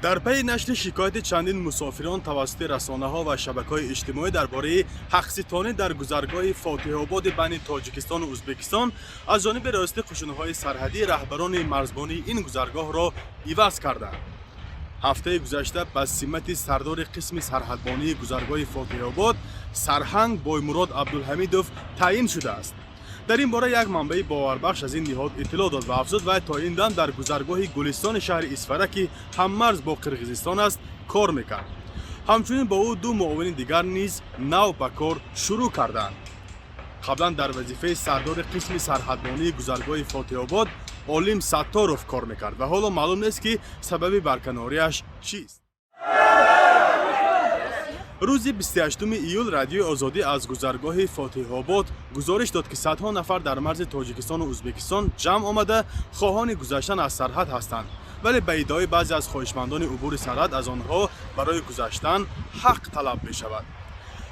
Дар пайи нашри шикояти чандин мусофирон тавассути расонаҳо ва шабакаҳои иҷтимоӣ дар бораи ҳақситонӣ дар гузаргоҳи Фотиҳободи байни Тоҷикистону Ӯзбекистон, аз ҷониби Раёсати қушунҳои сарҳадӣ раҳбарони марзбонии ин гузаргоҳро иваз карданд. Ҳафтаи гузашта ба симати сардори қисми сарҳадбонии гузаргоҳи Фотиҳобод сарҳанг Боймурод Абдулҳамидов таъин шудааст. Дар ин бора як манбаи боварбахш аз ин ниҳод иттилоъ дод ва афзуд, вай то ин дам дар гузаргоҳи Гулистони шаҳри Исфара, ки ҳаммарз бо Қирғизистон аст, кор мекард. Ҳамчунин бо ӯ ду муовини дигар низ нав ба кор шурӯъ карданд. Қаблан дар вазифаи сардори қисми сарҳадбонии гузаргоҳи Фотиҳобод Олим Сатторов кор мекард ва ҳоло маълум нест, ки сабаби барканориаш чист. Рӯзи 28 июл Радиои Озодӣ аз гузаргоҳи Фотиҳобод гузориш дод, ки садҳо нафар дар марзи Тоҷикистону Ӯзбекистон ҷамъ омада, хоҳони гузаштан аз сарҳад ҳастанд, вале ба иддаои баъзе аз хоҳишмандони убури сарҳад, аз онҳо барои гузаштан ҳақ талаб мешавад.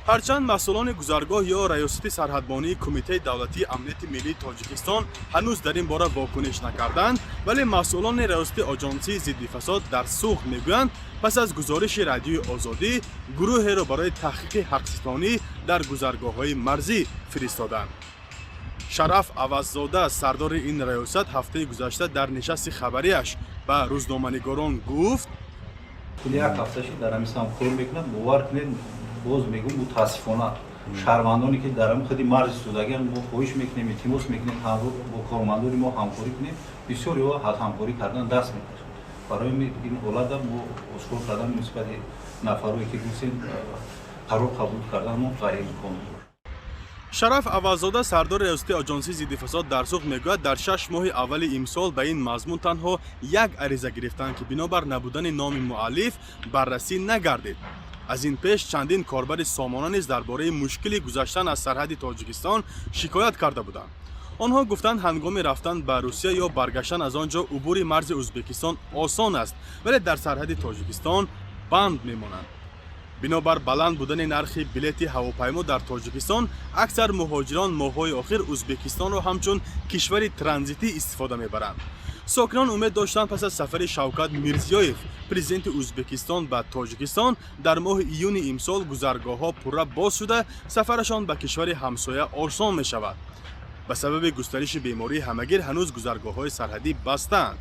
Ҳарчанд масъулони гузаргоҳ ё Раёсати сарҳадбонии Кумитаи давлатии амнияти миллии Тоҷикистон ҳанӯз дар ин бора вокуниш накарданд, вале масъулони Раёсати Оҷонсии зидди фасод дар Суғд мегӯянд, пас аз гузориши Радиои Озодӣ гурӯҳеро барои таҳқиқи ҳақситонӣ дар гузаргоҳҳои марзӣ фиристоданд. Шараф Аваззода, сардори ин раёсат, ҳафтаи гузашта дар нишасти хабарияш ба рӯзноманигорон гуфт: Тӯли як ҳафта шид, дар ҳамин самт кор мекунад. Бовар кунед, боз мегӯм, мутаассифона, шаҳрвандоне, ки дар ҳамин худи марз истодагиан, мо хоҳиш мекунем, илтимос мекунем, бо кормандони мо ҳамкорӣ кунем. Бисёриҳо аз ҳамкорӣ кардан даст мекашанд. Барои ин ҳолата мо ошкор кардан, нисбати нафарое, ки гуфтем, қарор қабул кардан мо ғайриимкон мебошад. Шараф Аваззода, сардори Раёсати Оҷонсии зидди фасод дар Суғд, мегӯяд, дар 6 моҳи аввали имсол ба ин мазмун танҳо як ариза гирифтанд, ки бинобар набудани номи муаллиф баррасӣ нагардид. Аз ин пеш чандин корбари сомона низ дар бораи мушкили гузаштан аз сарҳади Тоҷикистон шикоят карда буданд. Онҳо гуфтанд, ҳангоми рафтан ба Русия ё баргаштан аз он ҷо убури марзи Ӯзбекистон осон аст, вале дар сарҳади Тоҷикистон банд мемонанд. Бинобар баланд будани нархи билети ҳавопаймо дар Тоҷикистон, аксар муҳоҷирон моҳҳои охир Ӯзбекистонро ҳамчун кишвари транзитӣ истифода мебаранд. Сокинон умед доштанд, пас аз сафари Шавкат Мирзиёев, президенти Ӯзбекистон, ба Тоҷикистон дар моҳи июни имсол гузаргоҳҳо пурра боз шуда, сафарашон ба кишвари ҳамсоя осон мешавад. Ба сабаби густариши бемории ҳамагир ҳанӯз гузаргоҳҳои сарҳадӣ бастаанд.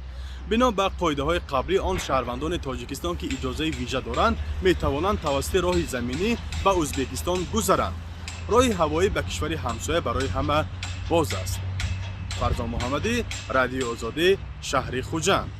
Бино ба қоидаҳои қаблӣ, он шаҳрвандони Тоҷикистон, ки иҷозаи вижа доранд, метавонанд тавассути роҳи заминӣ ба Ӯзбекистон гузаранд. Роҳи ҳавоӣ ба кишвари ҳамсоя барои ҳама боз аст. Фарзон Муҳаммадӣ, Радиои Озодӣ, шаҳри Хуҷанд.